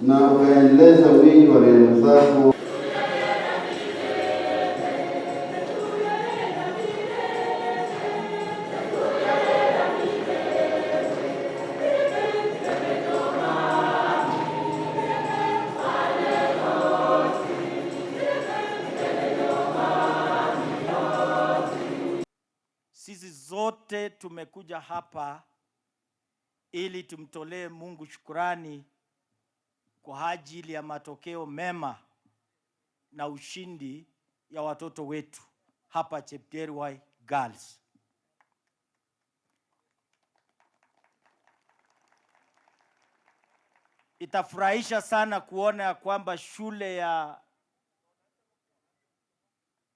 Na ukaendeleza wingi wa rehema zako. Sisi zote tumekuja hapa ili tumtolee Mungu shukurani kwa ajili ya matokeo mema na ushindi ya watoto wetu hapa Chepterwai Girls. Itafurahisha sana kuona ya kwamba shule ya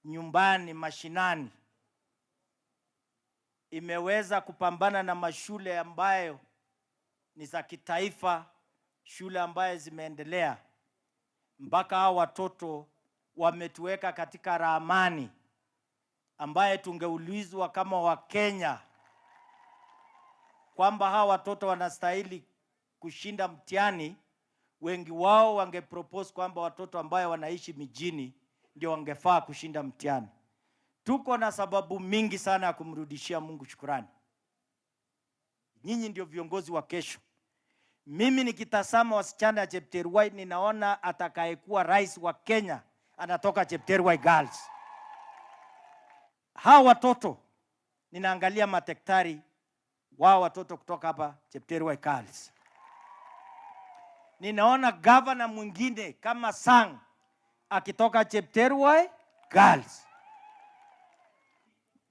nyumbani mashinani imeweza kupambana na mashule ambayo ni za kitaifa, shule ambayo zimeendelea, mpaka hao watoto wametuweka katika ramani ambaye tungeulizwa kama Wakenya kwamba hawa watoto wanastahili kushinda mtihani, wengi wao wangepropose kwamba watoto ambayo wanaishi mijini ndio wangefaa kushinda mtihani. Tuko na sababu mingi sana ya kumrudishia Mungu shukurani. Nyinyi ndio viongozi wa kesho. Mimi nikitazama wasichana ya Chepterwai ninaona atakayekuwa rais wa Kenya anatoka Chepterwai Girls. Hawa watoto ninaangalia madaktari wao watoto kutoka hapa Chepterwai Girls. Ninaona gavana mwingine kama Sang akitoka Chepterwai Girls.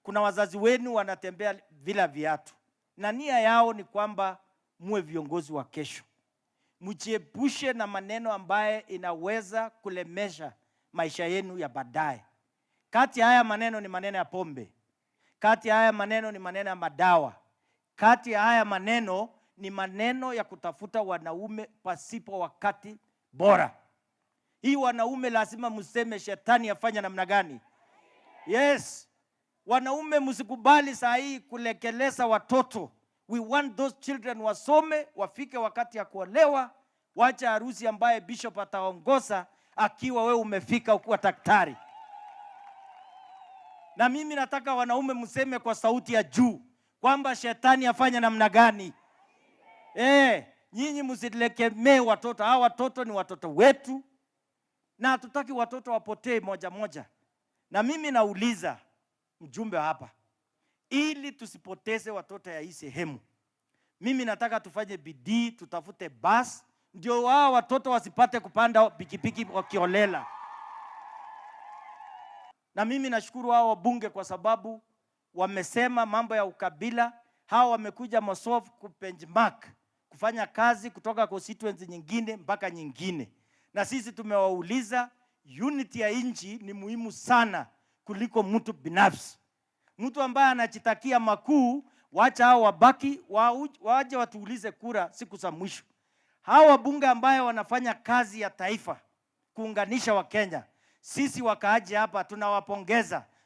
Kuna wazazi wenu wanatembea bila viatu na nia yao ni kwamba muwe viongozi wa kesho. Mjiepushe na maneno ambaye inaweza kulemesha maisha yenu ya baadaye. Kati ya haya maneno ni maneno ya pombe, kati ya haya maneno ni maneno ya madawa, kati ya haya maneno ni maneno ya kutafuta wanaume pasipo wakati bora. Hii wanaume lazima mseme shetani afanya namna gani? Yes. Wanaume msikubali saa hii kulekeleza watoto. We want those children wasome, wafike wakati ya kuolewa, wacha harusi ambaye bishop ataongoza akiwa we umefika ukiwa daktari. Na mimi nataka wanaume mseme kwa sauti ya juu kwamba shetani afanya namna gani? Nyinyi msilekemee watoto. Hawa watoto ni watoto wetu na hatutaki watoto wapotee moja moja. Na mimi nauliza mjumbe hapa, ili tusipoteze watoto ya hii sehemu, mimi nataka tufanye bidii, tutafute bus ndio wao watoto wasipate kupanda pikipiki wakiolela. Na mimi nashukuru hao wabunge kwa sababu wamesema mambo ya ukabila. Hao wamekuja Mosop kubenchmark, kufanya kazi kutoka constituency nyingine mpaka nyingine, na sisi tumewauliza unity ya nchi ni muhimu sana kuliko mtu binafsi. Mtu ambaye anajitakia makuu, wacha hao wabaki, waje watuulize kura siku za mwisho. Hao wabunge ambayo wanafanya kazi ya taifa kuunganisha Wakenya, sisi wakaaji hapa tunawapongeza.